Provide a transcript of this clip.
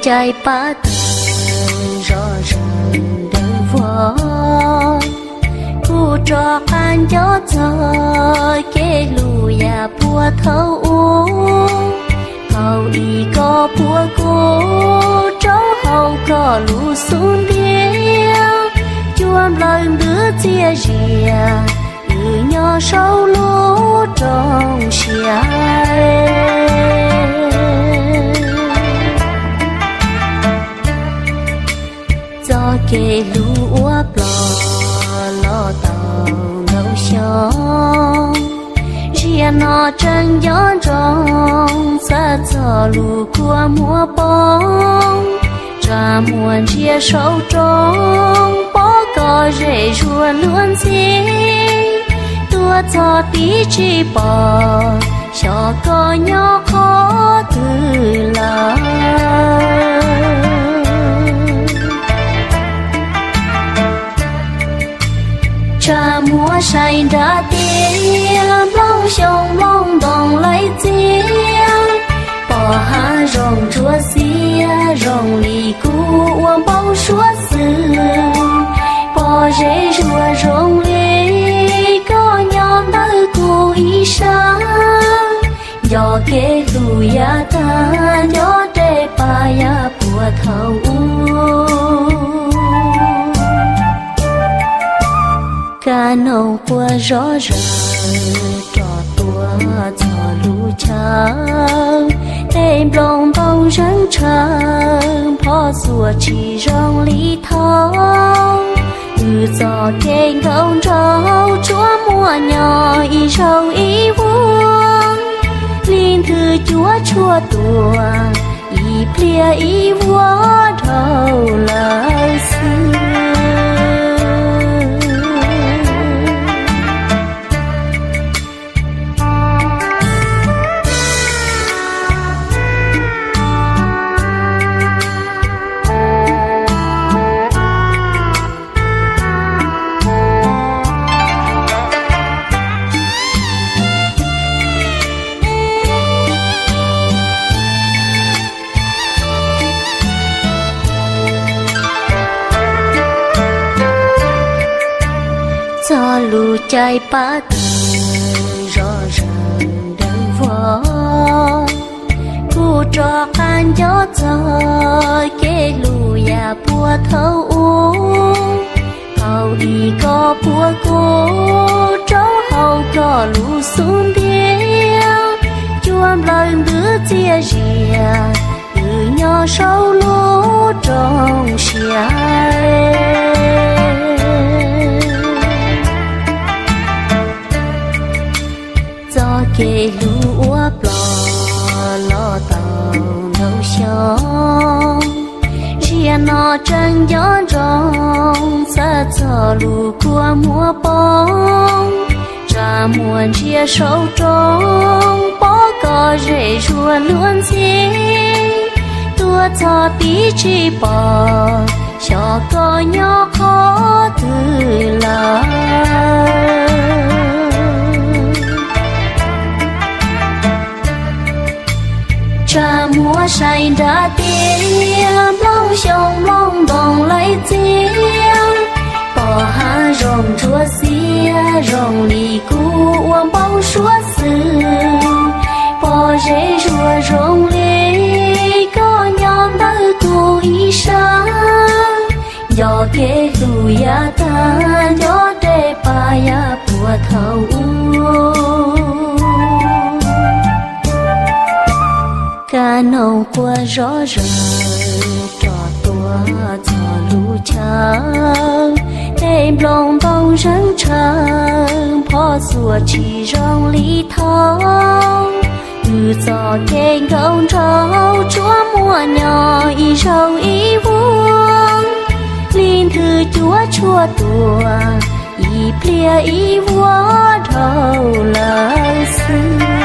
Cais pab tawg zom zaws daws vog, kuj rov qab nco txog kev hlub yam puag thaum ub. Thaum ub koj puag kuv rau hauv koj lub xub ntiag, cua nplawm ntws txias zias, wb nyob saum lub rooj siab. Txoj kev hlub uas ploj los tau ntau xyoo, ziag no tseem nco ntsoov, xav txog lub kua muag poob, tsa muag ntsia saum roob, pom koj zem zuag luag ntxhi, tuaj txog tib tsis pom, xyov koj nyob qhov twg lawm. Tsa muag saib nrab tiaj, nplooj xyoob nplooj ntoo laim txias, pom hav zoov ntsuab xiab zoo li kuv ua npau suav xwb. Pom zem zuag zoo li koj nyob ntawm kuv ib sab, nco kev hlub yav tag, nco dej pab yav puag thaum ub. Kab noog quaj zom zaws rov tuaj txog lub chaw, tej nplooj ntoo zeeb tshaw, phom xuas tsis zoo li thaum. Wb txoj kev nkauj nraug tsuas muaj nyob ib zaug ib vuag, li nthwv cuab tshuaj tuaj, ib pliag ib vuag dhau lawm xwb. Txog lub caij pab tawg zom zaws daws vog, kuj rov qab nco txog kev hlub yam puag thaum ub. Thaum ub koj puag kuv rau hauv koj lub xub ntiag, cua nplawm ntws txias zias, wb nyob saum lub rooj siab. Txoj kev hlub uas ploj los tau ntau xyoo, ziag no tseem nco ntsoov, xav txog lub kua muag poob, tsa muag ntsia saum roob, pom koj zem zuag luag ntxhi, tuaj txog tib tsis pom, xyov koj nyob qhov twg lawm. Tsa muag saib nrab tiaj, nplooj xyoob nplooj ntoo laim txias, pom hav zoov ntsuab xiab zoo li kuv ua npau suav xwb. Pom zem zuag zoo li koj nyob ntawm kuv ib sab, nco kev hlub yav tag, nco dej pab yav puag thaum ub. Kab noog quaj zom zaws rov tuaj txog lub chaw, tej nplooj ntoo zeeb tshaw, phom xuas tsis zoo li thaum. Wb txoj kev nkauj nraug tsuas muaj nyob ib zaug ib vuag, li nthwv cuab tshuaj tuaj, ib pliag ib vuag dhau lawm xwb.